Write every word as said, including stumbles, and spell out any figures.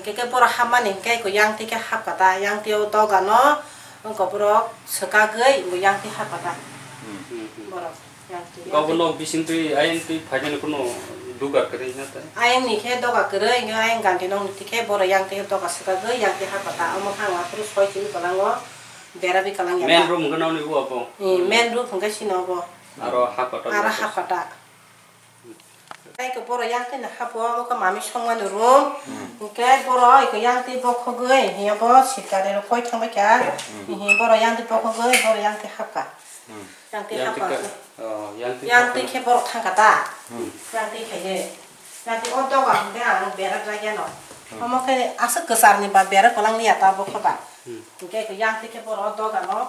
Hingke ke borok hapmani hingke ko yang twi ke hapkha ta, yang twi o doga no wngkha borok swkagwi bo yang twi hapkha ta. Hmm. Borok yang twi, yang twi. Kok nok bising twi ayang twi phaikhe no kuno doga kwrwi na ta? Ayang ni khe doga kwrwi, hingke ayang ganti nok ni twi khe borok yang twi doga swkagwi yang twi hapkha ta. Omo khe ang aphuru soi chini kwlango bera bi kwlang ya ta. Main room hwnkhe nokni o abo? Hmm, main room hwnkhe sino obo. Aro hapkha ta? Aro hapkha ta. Tei khe borok yang twi no hapo, omo khe mami songmani room. Hmm. Hingke borok eko yang twi bokhogwi, hiya bo sirkari rok koi thangbai kha. Hmm. Hihi borok yang twi bokhogwi, borok yang twi hapkha. Hmm. Yang twi hapkha. Yang twi khe, oh, yang twi hapkha. Yang twi khe borok thangkha ta. Hmm. Yang twi khaide. Yang twi o doga hwnkhe ang bera jagya no. Hmm. Omo khe aswk kwchar ni ba bera kwlang liya ta bokha ba. Hmm. Hingke eko yang twi khe borok o doga no.